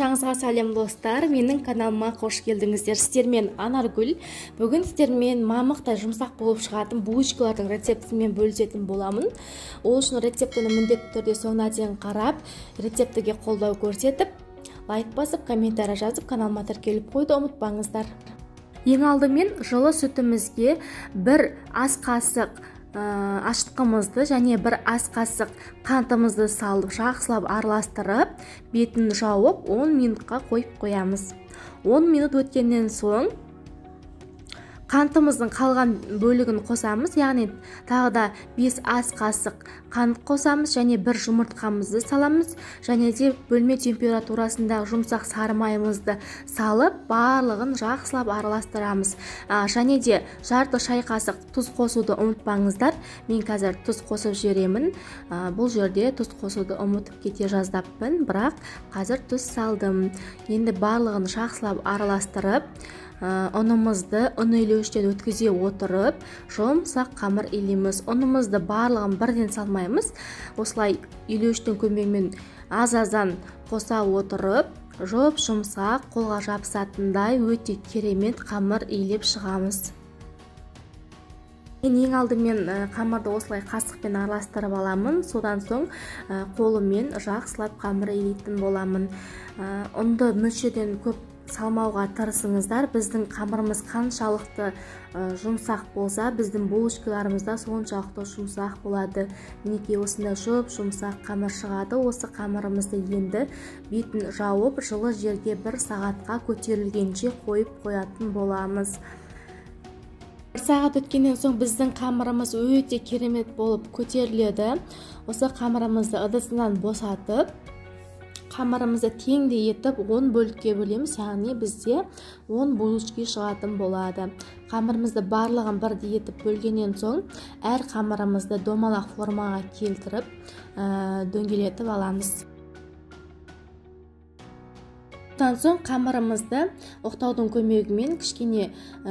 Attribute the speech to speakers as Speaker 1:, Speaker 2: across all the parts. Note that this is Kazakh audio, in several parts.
Speaker 1: Баршаңызға сәлем достар, менің каналыма қош келдіңіздер. Сіздермен Анаргүл. Бүгін сіздермен мамықтай жұмсақ болып шығатын булочкалардың рецептімен бөлісетін боламын. Ол үшін рецептіні міндетті түрде соңына дейін қарап, рецептіге қолдау көрсетіп, лайк басып, комментарий жазып, каналыма тіркеліп қоюды ұмытпаңыздар. Ең алдымен жылы сүтімізге бір ас қасық ашытқымызды және бір ас қасық қантымызды салып жақсылап араластырып, бетін жауып 10 минутқа қойып қоямыз. 10 минут өткеннен соң қантымыздың қалған бөлігін қосамыз, яғни тағы да 5 ас қасық қант қосамыз және бір жұмыртқамызды саламыз және де бөлме температурасындағы жұмсақ сары майымызды салып, барлығын жақсылап араластырамыз. Және де жарты шай қасық тұз қосуды ұмытпаңыздар. Мен қазір тұз қосып жіберемін. Бұл жерде тұз қосуды ұмытып кете жаздаппын, бірақ қазір тұз салдым. Енді барлығын жақсылап араластырып, ұнымызды ұн илеуіштен өткізе отырып, жұмсақ қамыр илейміз. Ұнымызды барлығын бірден салмаймыз. Осылай илеуіштің көмегімен аз-аздан қоса отырып, жұп-жұмсақ, қолға жабысатындай өте керемет қамыр илеп шығамыз. Мен ең алдымен қамырды осылай қасықпен араластырып аламын. Содан соң қолыммен жақсылап қамыр илейтін боламын. Ұнды мөлшерден көп салмауға тырысыңыздар. Біздің қамырымыз қаншалықты жұмсақ болса, біздің булочкаларымыз да соншалықты жұмсақ болады. Мінекей осындай жұп-жұмсақ қамыр шығады. Осы қамырымызды енді бетін жауып, жылы жерге бір сағатқа көтерілгенше қойып қоятын боламыз. Бір сағат өткеннен соң біздің қамырымыз өте керемет болып көтеріледі. Осы қамырымызды ыдысынан босатып, қамырымызды теңдей етіп 10 бөлікке бөлеміз, яғни бізде 10 булочка шығатын болады. Қамырымызды барлығын бірдей етіп бөлгеннен соң, әр қамырымызды домалақ формаға келтіріп, дөңгелетіп аламыз. Одан соң қамырымызды оқтаудың көмегімен кішкене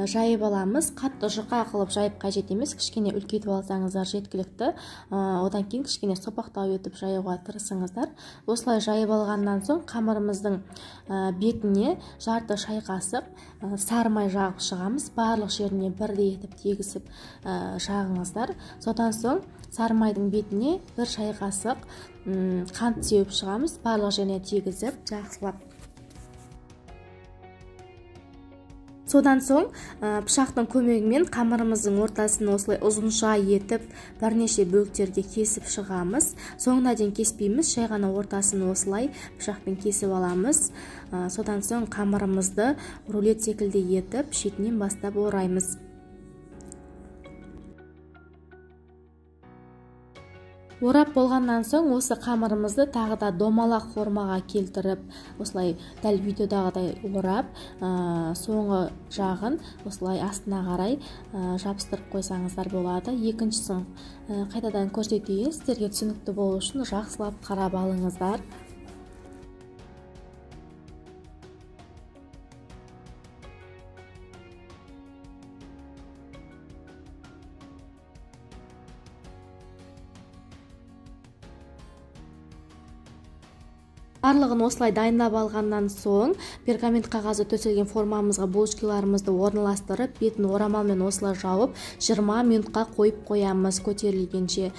Speaker 1: жайып аламыз. Қатты жұқа қылып жайып қажет емес, кішкене үлкейтіп алсаңыздар жеткілікті. Одан кейін кішкене сопақтау етіп жаюға тырысыңыздар. Осылай жайып алғаннан соң қамырымыздың бетіне жарты шай қасық сары май жағып шығамыз. Барлық жеріне бірдей етіп тегісіп жағыңыздар. Содан соң сары майдың бетіне бір шай қасық қант сеуіп шығамыз. Барлық жеріне тегізіп жақсылап. Содан соң пышақтың көмегімен қамырымыздың ортасын осылай ұзынша етіп бірнеше бөліктерге кесіп шығамыз. Соңына дейін кеспейміз, жай ғана ортасын осылай пышақпен кесіп аламыз. Содан соң қамырымызды рулет секілді етіп шетінен бастап ораймыз. Орап болғаннан соң осы қамырымызды тағы да домалақ формаға келтіріп, осылай дәл видеодағыдай орап, соңғы жағын осылай астына қарай жабыстырып қойсаңыздар болады. Екіншісін қайтадан көрсетейін, сіздерге түсінікті болу үшін жақсылап қарап алыңыздар. Барлығын осылай дайындап алғаннан соң пергамент қағазы төселген формамызға булочкаларымызды орналастырып, бетін орамалмен осылай жауып 20 минутқа қойып қоямыз көтерілгенше.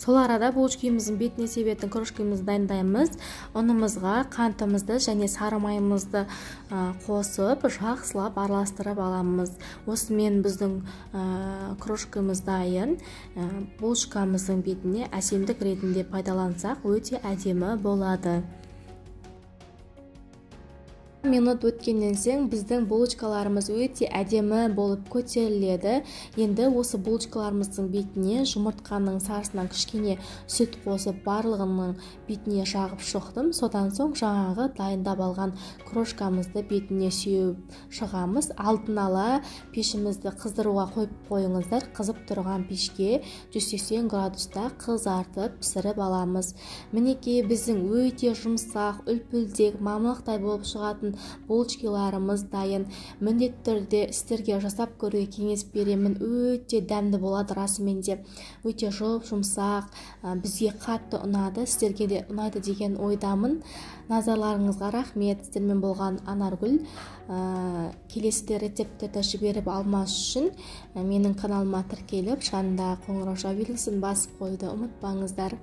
Speaker 1: Сол арада булочкамыздың бетіне себетін крошкамызды дайындаймыз. Ұнымызға қантымызды және сары майымызды қосып жақсылап араластырып аламыз. Осымен біздің крошкамыз дайын. Булочкамыздың бетіне әсемдік ретінде пайдалансақ өте әдемі болады. Минут өткеннен соң біздің булочкаларымыз өте әдемі болып көтеріледі. Енді осы булочкаларымыздың бетіне жұмыртқаның сарысынан кішкене сүт қосып барлығының бетіне жағып шықтым. Содан соң жаңағы дайындап алған крошкамызды бетіне сеуіп шығамыз. Алдын ала пешімізді қыздыруға қойып қойыңыздар. Қызып тұрған пешке 180 градуста қызартып пісіріп аламыз. Мінекей біздің өте жұмсақ, үлпілдек, мамықтай болып шығатын болатын булочкаларымыз дайын. Міндетті түрде сіздерге жасап көруге кеңес беремін. Өте дәмді болады, расымен де. Өте жұп-жұмсақ, бізге қатты ұнады, сіздерге де ұнайды деген ойдамын. Назарларыңызға рахмет. Сіздермен болған Анаргүл. Келесіде рецепттерді жіберіп алмас үшін менің каналыма тіркеліп, жанындағы қоңырауша белгісін басып қоюды ұмытпаңыздар.